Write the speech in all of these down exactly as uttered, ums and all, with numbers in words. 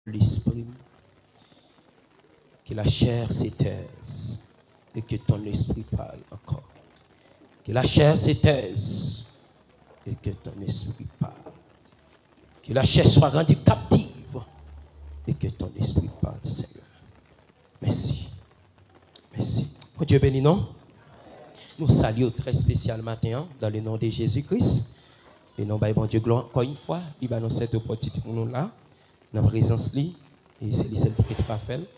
l'esprit. Que la chair se taise et que ton esprit parle encore. Que la chair se taise et que ton esprit parle. Que la chair soit rendue captive et que ton esprit parle, Seigneur. Mèsi. Mèsi. Bondye beni nou. Nou salye w trè espesyal maten an, dans le nom de Jésus-Christ. E nou bay Bondye glwa ankò yon fwa, li ba nou sèt opòtinite pou nou la, nan prezans li. E se li sèl ki te ka fè l.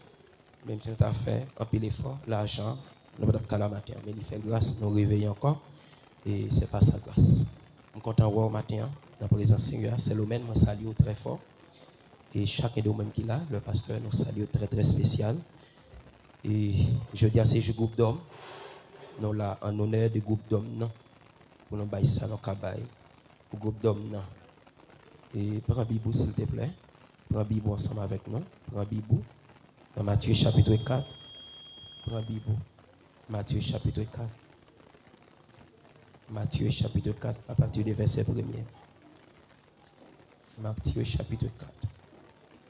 Menm si nou ta fè anpil efò, lajan, nou pa t ap ka la maten an. Men li fè gras, nou reveye ankò. E se pa sa gras. M kontan wè w maten an, nan prezans Senyè a. Sè Lomèn, mwen salye w trè fò. E chak de ou menm ki la, le pastè, nou salye w trè, trè espesyal. E jodi a se jou gwoup dòm. Nou la an onè de gwoup dòm nan. Pou nou bay sa nou ka bay pou gwoup dòm nan. E pran Bib ou, silteplè. Pran Bib ou ansanm avèk nou. Pran Bib ou. Nan Matye chapit kat. Pran Bib ou. Matye chapit kat. Matye chapit kat, a pati de vèsè premye. Matye chapit kat.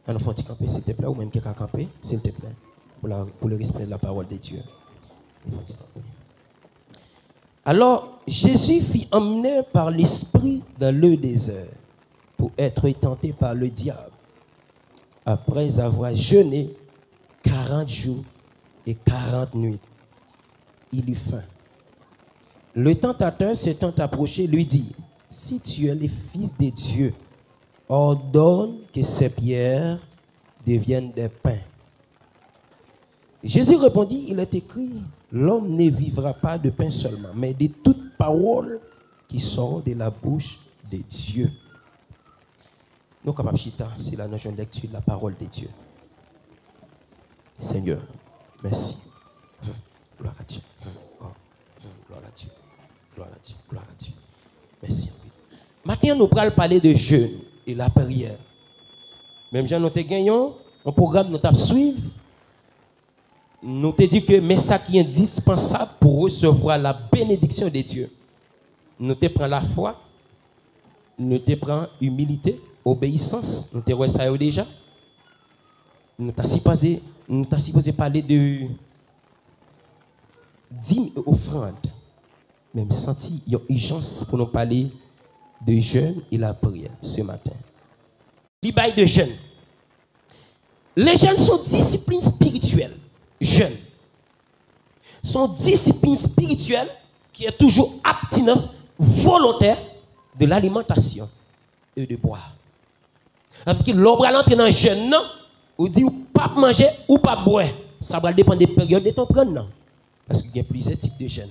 Ann fè yon ti kanpe, silteplè, ou menm ki ka kanpe, silteplè, pour la, pour le respect de la parole de Dieu. Ann fè yon ti kanpe. Alors, Jésus fut emmené par l'Esprit dans le désert pour être tenté par le diable. Après avoir jeûné quarante jours et quarante nuits, il eut faim. Le tentateur s'étant approché, lui dit, si tu es le Fils de Dieu, ordonne que ces pierres deviennent des pains. Jésus répondit, il est écrit, l'homme ne vivra pas de pain seulement, mais de toute parole qui sort de la bouche de Dieu. Nou kapab chita, se la nou jwenn lèkti la parole de Dieu. Seigneur, merci. Gloire à Dieu. Oh, gloire à Dieu. Gloire à Dieu. Gloire à Dieu. Mèsi anpil. Maten an, nou pral pale de jèn e lapriyè. Menm jan nou te gen yon, yon pwogram nou t ap swiv, nou te di ke men sa ki endispansab pou resevwa la bénédiction de Dieu. Nou te pran lafwa, nou te pran imilite, obeyisans, nou te wè sa yo deja. Nou ta sipoze, nou ta sipoze pale de dim e ofrann. Men m santi yon ijans pou nou pale de jèn e lapriyè se maten. Li bay de jèn. Le jeûne sont discipline spirituelle. Jeûne. Son disiplin espirityèl ki est toujours abstinence volontaire de l'alimentation et de boire. Sa vle di lè w pral antre nan jèn nan, ou di ou p ap manje, ou p ap bwè. Sa pral depann de peryòd de tan w pran nan. Paske gen plizyè tip de jèn.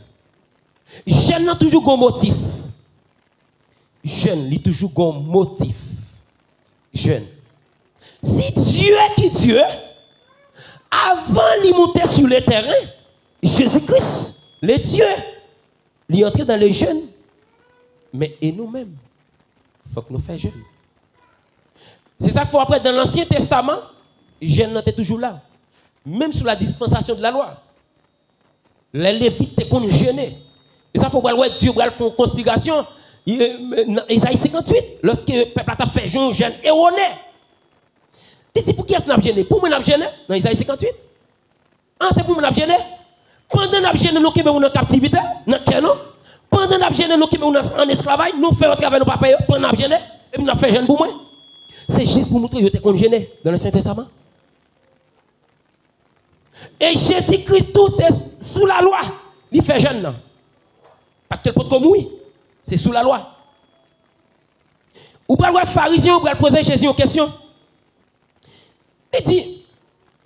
Jèn nan toujou gon motif. Jèn, li toujou gon motif. Jèn. Si Dye ki Dye, avan li moute sou le tèren, Jezi Kris, le Dye, li antre dan le jèn. Men e nou menm, fòk nou fè jèn. Se sa k fè w ap wè dan Lansyen Testaman, jèn nan te toujou la. Menm sou la dispansasyon de la lwa. Lè Levit te konn jene. E sa fè w pral wè Dye pral fè yon konsiderasyon. Nan Ezayi senkantuit, lòske pèp la t ap fè jèn, yon jèn ewone. Li di, pou kiyès n ap jene? Pou mwen n ap jene? Nan Ezayi senkantuit. An, se pou mwen n ap jene? Pandan n ap jene, nou kenbe nou nan kaptivite, nan kè nou. Pandan n ap jene, nou kenbe nou nan, an esklavay, nou fè yo travay, nou pa peye yo, pandan n ap jene, epi n ap fè jèn pou mwen. Se jis pou montre yo te konn jene nan Lansyen Testaman. E Jezi Kris tou, se sou lalwa li fè jèn nan. Paske l potko mouri. Se sou lalwa. Ou pral wè Farizyen yo pral poze Jezi yon kesyon. Li di,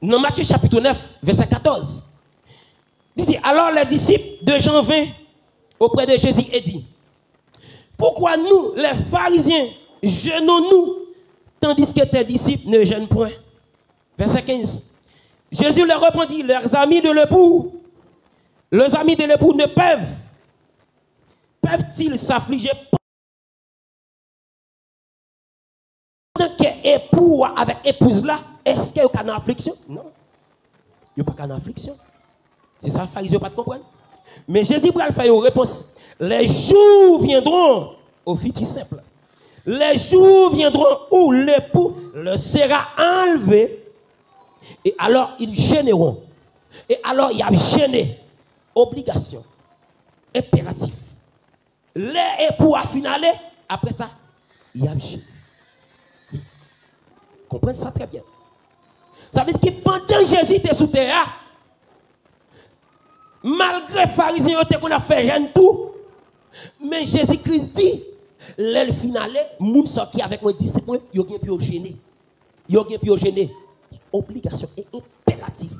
nan Matye chapit nèf, vèsè katòz, li di, alors les disciples de Jean vinrent auprès de Jésus et dit, pourquoi nous, les pharisiens, jeûnons-nous, tandis que tes disciples ne jeûnent point? Verset quinze. Jésus leur répondit, les amis de l'époux, les amis de l'époux ne peuvent, peuvent-ils s'affliger pandan ke epou a avèk epouz la, èske yo ka nan afliksyon? Non. Yo pa ka nan afliksyon. Se sa Farizyen yo pa t konprann. Men Jezi pral fè yon repons. Les jours viendront, au futur simple, Les jours viendront où l'époux leur sera enlevé, et alors ils gêneront. Et alors, y ap jene. Obligasyon. Enperatif. Lè epou a fin ale, apre sa, y ap jene. Konprann sa trè byen. Sa vle di ke pandan Jezi te sou tè a, malgre Farizyen yo te konn ap fè jèn tou, men Jezi Kris di, lè l fin ale, moun sa ki avèk mwen, disip mwen, yo gen pou yo jene. Yo gen pou yo jene. Obligasyon e enperatif.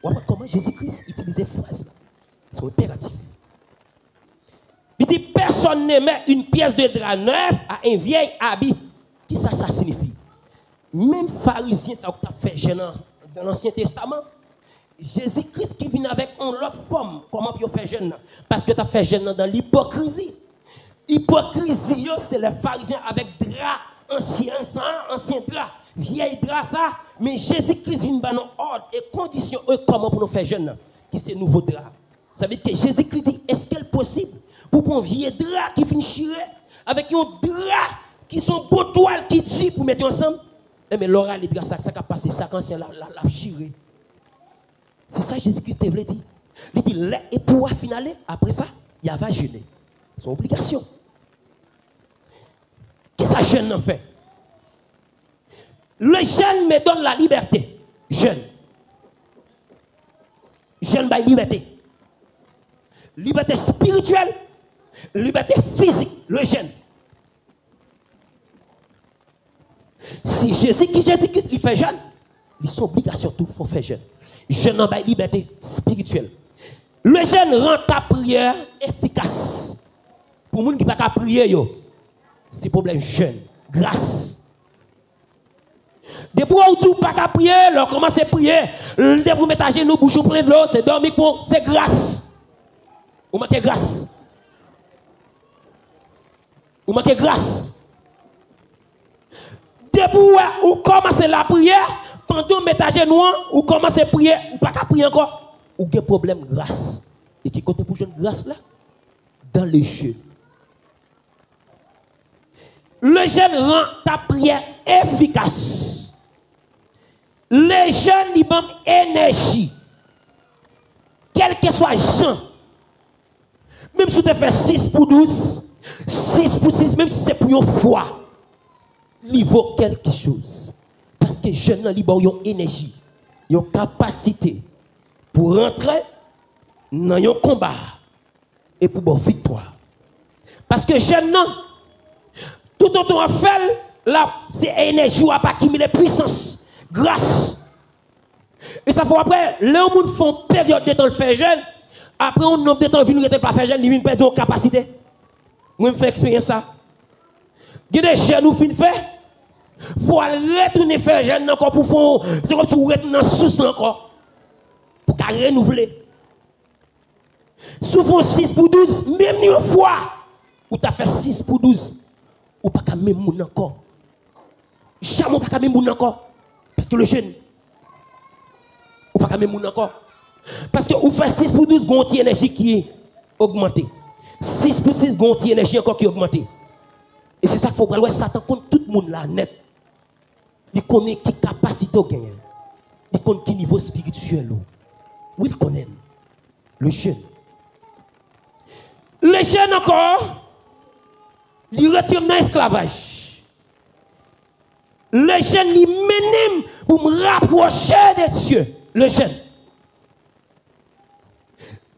W ap wè kòman Jezi Kris itilize fraz la. Se yon enperatif. Li di, personne ne met une pièce de drap neuf à un vieil habit. Kisa sa siyifi? Menm Farizyen sa yo k t ap fè jèn nan, nan Ansyen Testaman, Jezi Kris ki vin avèk yon lòt fòm kòman pou yo fè jèn nan. Paske yo t ap fè jèn nan dan lipokrizi. Ipokrizi yo, se lè Farizyen avèk dra ansyen sa, ansyen dra, vyèy dra sa, men Jezi Kris vin ban nou òd e kondisyon e kòman pou nou fè jèn nan, ki se nouvo dra. Sa vle di ke Jezi Kris di, èske l posib pou pran vye dra ki fin chire avèk yon dra ki se yon bon twal ki di pou mete ansanm? Enben, lè w rale dra sa, sa k ap pase, sa k ansyen la, la, l ap chire. Se sa Jezi Kris te vle di. Li di, lè epou a fin ale, apre sa, y a va jene. Se yon obligasyon. Kisa jèn nan fè? Le jeûne me donne la liberté. Jèn. Jèn bay libète. Libète espirityèl, libète fizik, le jeûne. Si Jezi ki Jezi Kris, li fè jèn, li se obligasyon tou, fò fè jèn. Jèn nan bay libète espirityèl. Le jeûne rend ta prière efficace. Pou moun ki pa ka priye yo, se pwoblèm jèn. Gras. Depi w di w pa ka priye, lè w kòmanse priye, depi w met ajenou, bouch ou plen dlo, se dòmi k bon, se gras. Ou manke gras. Ou manke gras. Depi w wè ou kòmanse lapriyè, pandan w met ajenou an, ou kòmanse priye, ou pa ka priye ankò, ou gen pwoblèm gras. E ki kote pou jwenn gras la? Dans le jeûne. Le jeûne rend ta prière efficace. Le jeûne li ban m enèji. Kèlkeswa jan. Menm si w te fè sis pou douz, sis pou sis, menm si se pou yon fwa, li vo kèlkechoz. Paske jèn nan li ba w yon enèji, yon kapasite pou rantre nan yon konba e pou ba w viktwa. Paske jèn nan, toutotan w ap fè l, l ap, se enèji w ap akimile, pwisans, gras. E sa fè w ap wè, lè yon moun fè yon peryòd de tan l fè jèn, apre yon nonb de tan l vin rete l pa fè jèn, li vin pèdi yon kapasite. Mwen, m fè eksperyans sa. Gen de jèn ou fin fè, fò w al retounen fè jèn nan ankò pou fè yon, se kòmsi w retounen nan sous lan ankò. Pou w ka renouvle. Si w fè yon sis pou douz, menm yon fwa, ou ta fè sis pou douz, ou pa ka menm moun ankò. Jamè w pa ka menm moun ankò. Paske le jeûne. Ou pa ka menm moun ankò. Paske ou fè sis pou douz, gen yon ti enèji ki ogmante. Sis pou sis, gen yon ti enèji ankò ki ogmante. E se sa k fè w pral wè Satan konn tout moun la nèt. Li konnen ki kapasite w genyen. Li konn ki nivo espirityèl ou. Wi, l konnen l. Le jeûne. Le jeûne ankò, li retire m nan esklavaj. Le jeûne, li mennen m pou m rapwoche de Dye. Le jeûne.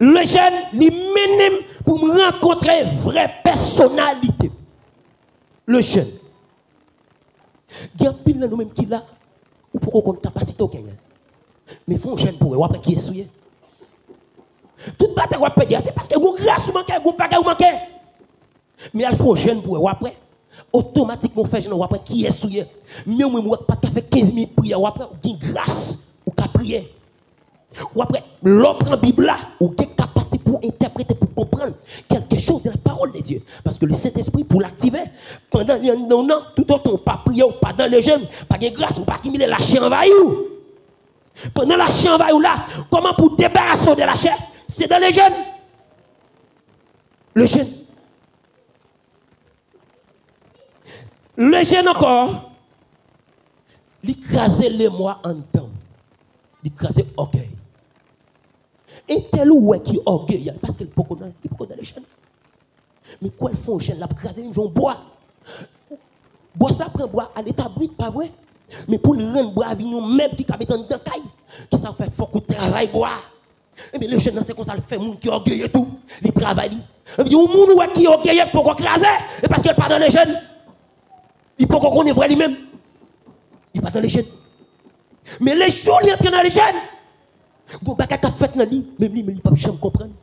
Le jeûne, li mennen m pou m rankontre vrè pèsonalite m. Le jeûne. Gen anpil nan nou menm ki la, ou poko konn kapasite w genyen. Men fè yon jèn pou wè, w ap wè kiyès ou ye. Tout batay w ap pèdi a, se paske gon gras ou manke, gon bagay ou manke. Men al fè yon jèn pou wè, w ap wè. Otomatikman w fè jèn nan, w ap wè kiyès ou ye. Men ou menm ou pa t ka fè kenz minit priyè, w ap wè ou gen gras, ou ka priye. W ap wè, lè w pran Bib la, ou gen kapasite pou w entèprete, pou w konprann quelque chose de la parole de Dieu. Paske le Saint-Esprit, pou l aktive, pandan li anndan w nan, toutotan w pa priye, w pa dans le jeûne, pa gen gras, ou pa akimile, lachè anvayi w. Pandan lachè anvayi w la, kòman pou w debarase w de lachè? Se dans le jeûne. Le jeûne. Le jèn ankò, li kraze lemwa anndan. Li kraze ògèy. Entèl ou wè ki ògèy, paske li poko nan, li poko nan le jèn. Men kwè l fè yon jèn, l ap kraze li jan yon bwa. Bòs la pran bwa a leta brit, pa vre? Men pou l rann bwa a vin yon mèb ki ka mete anndan kay, kisa w fè? Fòk ou travay bwa a. Ebyen, le jèn nan, se konsa l fè moun ki ògeye tou. Li travay li. Ebyen, yon moun ou wè ki ògeye poko kraze, e paske l pa nan le jèn. Li poko konnen vre li menm. Li pa nan le jèn. Men le jou li antre nan le jèn, gon bagay k ap fèt nan li, menm li menm li p ap janm konprann.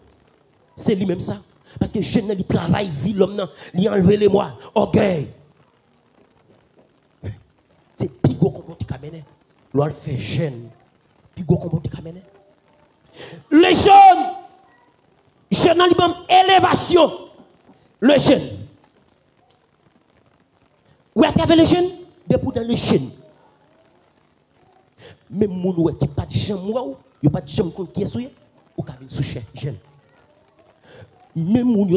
Se li menm sa. Paske jèn nan, li travay vi lòm nan, li anlve lemwa, ògèy. Se pi gwo konba w te ka mennen. Lè w al fè jèn, pi gwo konba w te ka mennen. Le jèn, jèn nan li ban m elevasyon. Le jèn. Ou atravè le jèn, depi w nan le jèn. Menm moun ou wè ki pa t janm wè w, yo pa t janm konn kiyès ou ye, ou ka vin sou chè jèn. Menm moun yo